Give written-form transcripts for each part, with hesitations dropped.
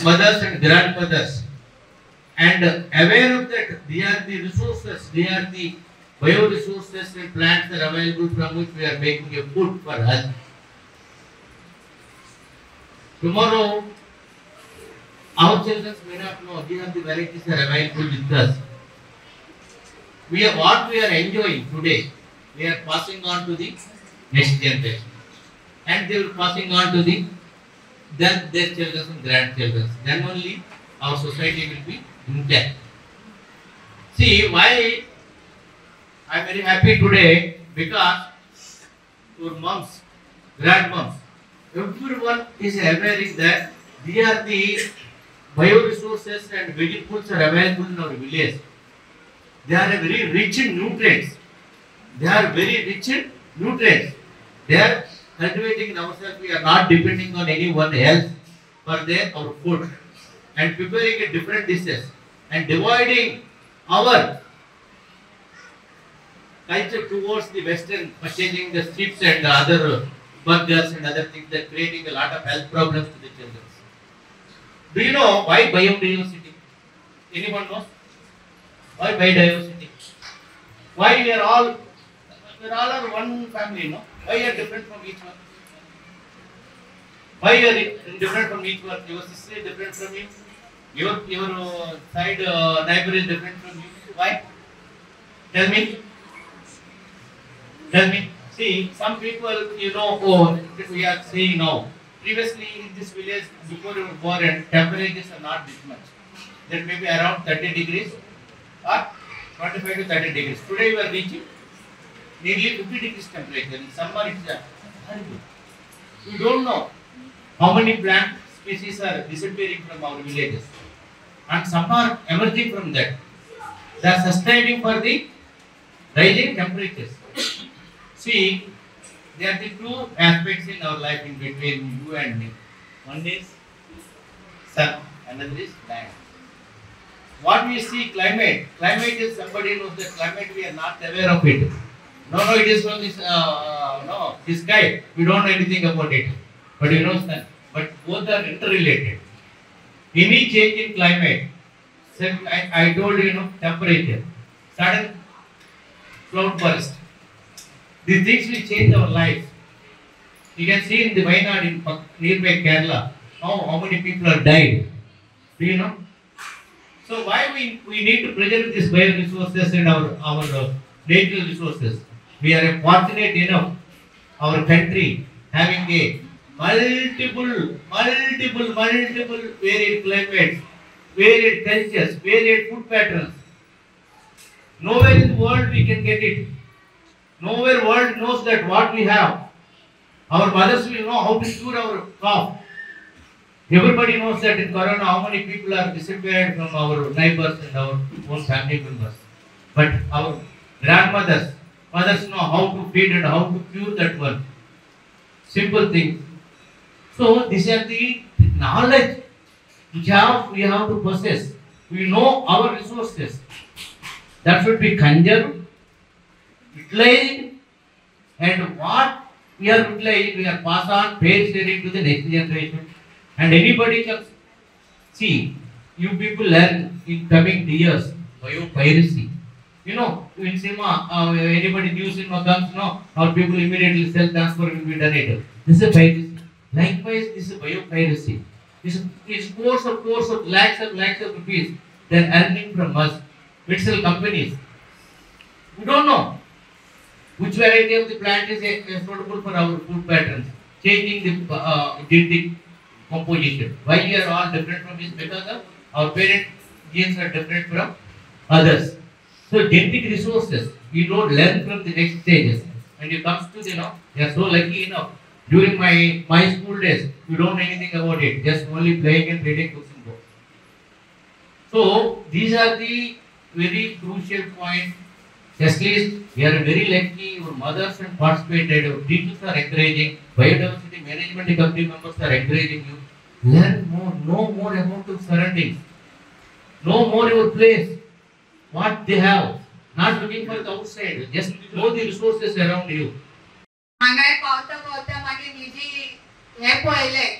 mothers and grandmothers and aware of that they are the resources, they are the bioresources and plants are available from which we are making a food for us. Tomorrow, our children may not know these are the varieties are available with us. We are what we are enjoying today, we are passing on to the next generation, and they will passing on to the then their children and grandchildren. Then only our society will be intact. See why I am very happy today, because your moms, grandmoms, everyone is aware is that these are the bioresources and vegetables are available in our village. They are very rich in nutrients. They are very rich in nutrients. They are cultivating in ourselves. We are not depending on anyone else for their our food, and preparing a different dishes and dividing our culture towards the Western, purchasing the chips and the other burgers and other things that creating a lot of health problems to the children. Do you know why biodiversity? Anyone knows? Why biodiversity? Why we are all are one family, no? Why you are different from each one? Why you are different from each one? Your sister is different from you. Your side neighbor is different from you. Why? Tell me. Tell me. See, some people, you know, oh, we are saying now. Previously in this village, before you were born, temperatures are not this much. That may be around 30 degrees or 25 to 30 degrees. Today we are reaching nearly 50 degrees temperature. In summer it's horrible. We don't know how many plant species are disappearing from our villages, and some are emerging from that. They are sustaining for the rising temperatures. See, there are the two aspects in our life in between you and me. One is sun, another is land. What we see, climate. Climate is, somebody knows the climate, we are not aware of it. No, no, it is from this, no, this sky. We don't know anything about it. But you know sun. But both are interrelated. Any change in climate, I told you, know, temperature, sudden cloud burst. These things will change our lives. You can see in the Wayanad in nearby Kerala, how many people are died. Do you know? So why we need to preserve these bioresources and our natural resources? We are fortunate enough, our country having a multiple varied climates, varied cultures, varied food patterns. Nowhere in the world we can get it. Nowhere world knows that what we have. Our mothers will know how to cure our cough. Everybody knows that in Corona how many people are disappeared from our neighbors and our own family members. But our grandmothers, mothers know how to feed and how to cure that one. Simple things. So these are the knowledge which we have to possess. We know our resources. That should be conserved, utilized, and what we are utilizing, we are pass on, fair sharing to the next generation. And anybody comes, see, you people learn in coming years biopiracy. You know, in cinema, anybody new cinema comes, no, our people immediately sell transfer will be done it. This is a piracy. Likewise, this is biopiracy. It's crores of lakhs of rupees they are earning from us, medicinal companies. We don't know which variety of the plant is suitable for our food patterns, changing the genetic composition. Why we are all different from is because of our parent genes are different from others. So genetic resources, we don't learn from the next stages. When it comes to the, you know, we are so lucky enough. During my school days, we don't know anything about it, just only playing and reading books and books. So these are the very crucial points. At least we are very lucky, your mothers and participated, your teachers are encouraging, biodiversity management committee members are encouraging you. Learn more, know more about your surroundings, know more your place, what they have. Not looking for the outside, just know the resources around you. हांगाय पावता पावता मागीर मी जी हें पळयलें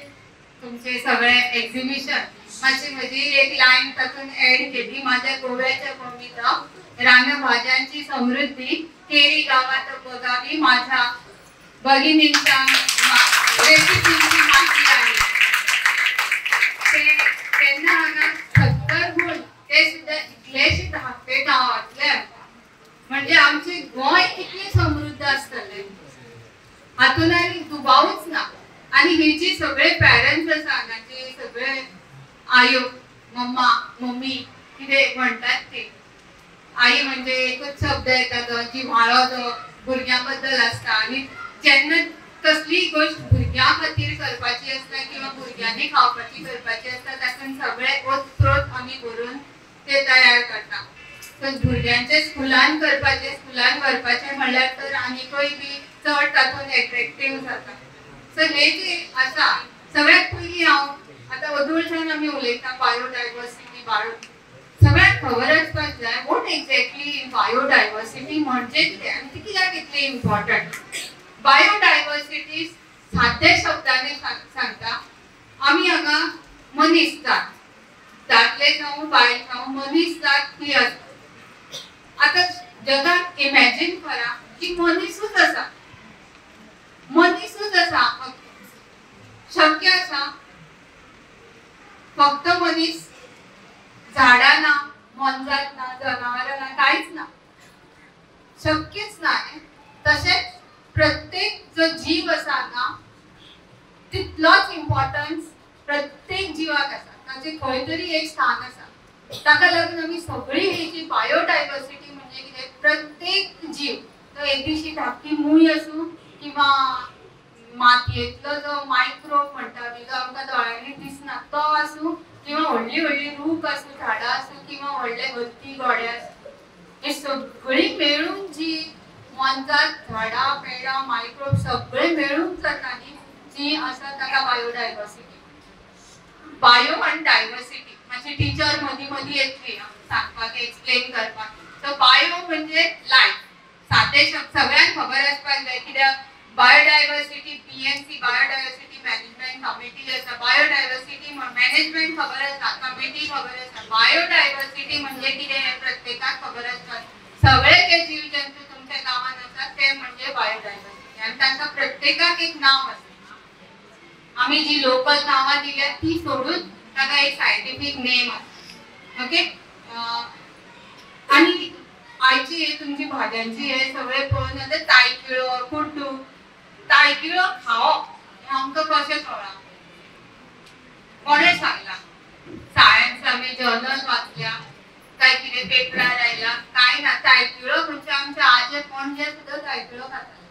तुमचें सगळें exhibition, मातशी म्हजी एक लायन तातूंत एड केली. माझ्या गोव्याच्या भूमीत रानभाज्यांची समृद्धी, केरी गावात बघावी माझ्या भगिनींच्या रेसिपींची माहिती आहे. ते तेन्ना हांगा 70 गुण ते सुद्दां इतलेशे धाकटे गांवांतले, म्हणजे आमचे गोंय कितले समृद्ध आसतले हातून आनी दुबावूच ना. आनी ही जी सगळे पेरंट्स आसा हांगाचे सगळे आयो मम्मा मम्मी कितें म्हणटात ती आई म्हणजे एकच शब्द येता तो जिव्हाळो जो भुरग्यां बद्दल आसता. आनी जेन्ना कसलीय गोश्ट भुरग्यां खातीर करपाची आसता किंवा भुरग्यांनी खावपाची करपाची आसता तातूंत सगळे ओतप्रोत आमी भरून ते तयार करता. सो भुरग्यांचे स्कुलान करपाचे, स्कुलान व्हरपाचे म्हणल्यार तर आनीकय बी चड तातूंत एट्रेक्टीव जाता. सो हे जे आसा सगळ्यात पयलीं हांव आतां अदूळच्यान आमी उलयता बायोडायवर्सिटी, बायो सगळ्यांक खबर आसपाक जाय what exactly biodiversity म्हणजे कितें आनी ती कित्याक इतली इम्पॉर्टंट. बायोडायवर्सिटी साद्या शब्दांनी सांगता आमी हांगा मनीस जात, दादले जावं बायल जावं मनीस जात ही आसा. आतां जगात इमॅजीन करा की मनीसूच आसा, मनीसूच आसा, शक्य आसा फक्त मनीस, झाडां ना, मोनजात ना, जनावरां ना, कांयच ना, शक्यच ना. तशेंच प्रत्येक जो जीव आसा हांगा तितलोच इम्पॉर्टन्स प्रत्येक जिवाक आसा, ताचें खंय तरी एक स्थान आसा. ताका लागून आमी सगळी ही जी बायोडायवर्सिटी म्हणजे कितें, प्रत्येक जीव तो येदीशी धाकटी मूय आसूं किंवा मातयेंतलो जो मायक्रोब म्हणटा बी जो आमकां दोळ्यांनी दिसना तो आसूं किंवा व्हडली व्हडली रूख आसूं, झाडां आसूं किंवा व्हडले हत्ती घोडे आसूं, हे सगळीं मेळून जी मोनजात, झाडां पेडां, मायक्रोब सगळे मेळून जाता न्ही जी आसा ताका बायोडायवर्सिटी. बायो आनी डायवर्सिटी मातशी टिचर मदीं मदीं येतली सांगपाक, एक्सप्लेन करपाक. सो बायो म्हणजे लायफ, सादे शब्द सगळ्यांक खबर आसपाक जाय कित्याक biodiversity BMC biodiversity management committee आसा, बायोडायवर्सिटी मॅनेजमेंट खबर आसा, कमिटी खबर आसा. बायोडायवर्सिटी म्हणजे कितें हें प्रत्येकाक खबर आसपाक. सगळे जे जीव जंतू तुमच्या गांवांत आसात ते म्हणजे बायोडायवर्सिटी आनी तांकां प्रत्येकाक एक नांव आसा. आमी जी लोकल नांवां दिल्यात ती सोडून ताका एक सायंटिफीक नेम आसा. ओके, आनी आयची हे तुमची भाज्यांची हे सगळे पळोवन आतां तायकिळो, कुड्डू, तायकिळो खावप हें आमकां कशें कळ्ळां, कोणें सांगलां? सायन्स आमी जर्नल वाचल्या काय कितें पेपरार आयला, कांय ना. तायकिळो म्हणजे आमचे आजे पणजे सुद्दां तायकिळो खाताले,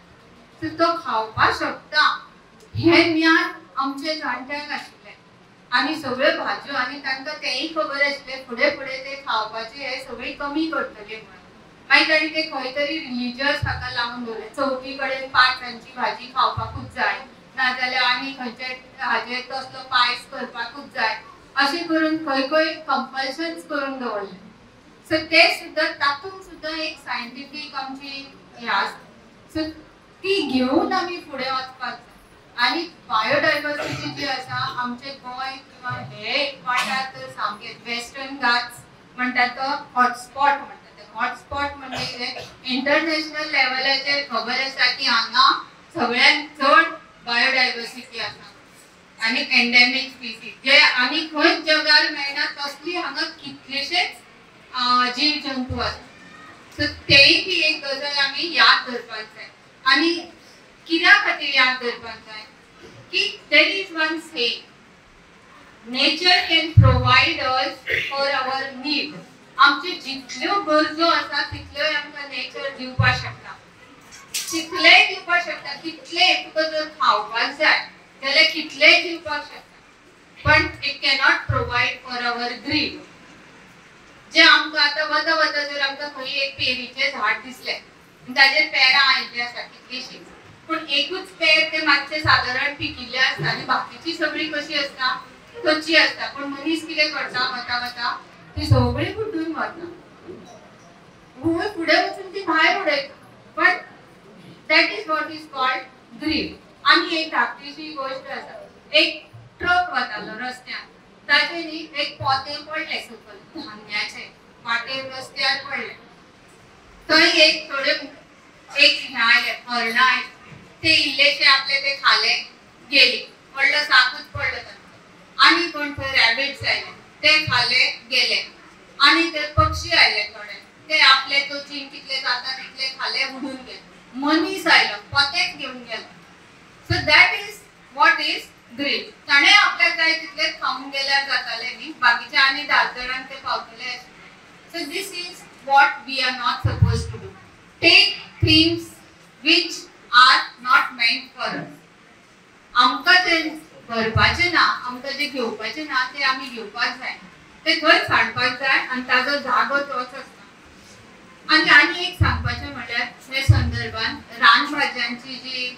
सो तो खावपाक शकता हें ज्ञान आमचे जाणट्यांक आशिल्लें. आनी सगळ्यो भाजयो आनी तांकां तेंय खबर आशिल्लें फुडें फुडें ते खावपाचे हे सगळी कमी करतले म्हणून. मागीर तांणी ते खंय तरी रिलीजियस हाका लावन दवरलें, चवथी कडेन पांचांची भाजी खावपाकूच जाय, नाजाल्यार आनी खंयचे हाजेर तसलो पायस करपाकूच जाय, अशें करून खंय खंय कंपल्शन्स करून दवरलें. सो ते सुद्दां तातूंत सुद्दां एक सायंटिफीक आमची हें आसा, सो ती घेवन आमी फुडें वचपाक जाय. आनी बायोडायवर्सिटी जी आसा आमचे गोंय किंवा हे वाठार तर सामके वेस्टर्न घाट्स म्हणटात तो हॉटस्पॉट म्हणटात. हॉटस्पॉट म्हणजे कितें, इंटरनॅशनल लेवलाचेर खबर आसा की हांगा सगळ्यांत चड बायोडायवर्सिटी आसा आनी एंडेमीक स्पिसीज जे आनी खंयच जगार मेळना तसली हांगा कितलेशेच जीव जंतू आसा. सो तेय बी एक गजाल आमी याद धरपाक जाय. आनी कित्या खातीर याद धरपाक जाय की there is one saying, nature can provide us for our need. आमच्यो जितल्यो गरजो आसा तितल्योय आमकां नेचर दिवपाक शकता, तितलेय दिवपाक शकता, कितलेय तुका जर खावपाक जाय जाल्यार कितलेय दिवपाक शकता, पण it cannot provide for our greed. जे आमकां आतां वता वता जर आमकां खंय एक पेरीचें झाड दिसलें ताजेर पेरां आयिल्लीं आसा कितलींशींच, पूण एकूच पेर ते मातशें सादारण पिकिल्लें आसता आनी बाकीची सगळी कशी आसता, कच्ची आसता. पूण मनीस कितें करता, वता वता ती सगळी फुटून वता, फुडें वचून ती भायर उडयता. पण that is what is called greed. आनी एक धाकटीशी गोश्ट आसा, एक ट्रक वतालो रस्त्यान ताचे न्ही एक पोतें पडलें सकयल धान्याचें, वाटेर रस्त्यार पडलें. थंय एक थोडे एक हें आयलें, हरणां आयलीं, ते इल्लेशे आपले ते खाले गेली, व्हडलो साकूच पडलो तांचो. आनी कोण थंय रॅबिट्स आयले, ते खाले गेले. आनी ते पक्षी आयले थोडे, ते आपले चोचीन कितले जाता तितले खाले उडून गेले. मनीस आयलो, पोतेच घेवन गेलो. So that is what is greed. ताणें आपल्याक जाय तितलेच खावन गेल्यार जातालें न्ही, बाकीच्या आनी 10 जाणांक ते पावतले आशिल्ले. So this is what we are not suppose to do. Take things which are not meant for us. आमकां जें भरपाचें ना, आमकां जें घेवपाचें ना तें आमी घेवपाक जाय, तें थंयच हाडपाक जाय आनी ताजो जागो तोच आसता. आनी आनी एक सांगपाचें म्हणल्यार हे संदर्भान रानभाजयांची जी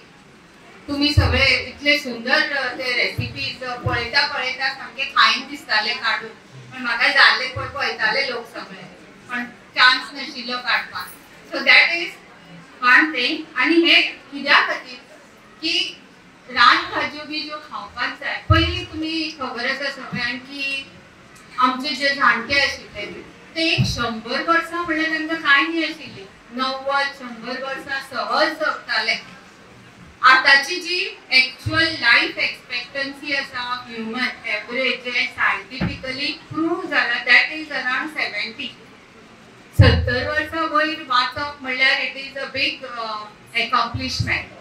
तुमी सगळे इतले सुंदर ते रेसिपीज पळयता पळयता सामके खायन दिसताले काडून, पण म्हाका जाल्ले पळय पळयताले लोक सगळे, पण चान्स नाशिल्लो काडपाक. So that is one thing. आनी हे कित्या खातीर की रानभाजयो बी ज्यो खावपाक जाय. पयलीं तुमी खबर आसा सगळ्यांक की आमचे जे जाणटे आशिल्ले ते 100 वर्सां म्हणल्यार तांकां कांय न्ही आशिल्ली, 90-100 वर्सां सहज जगताले. आतांची जी एक्चुअल लायफ एक्सपेक्टन्सी आसा of human average J scientifically prove जाला that is around 70. 70 वर्सां वयर वाचप म्हणल्यार it is a big accomplishment.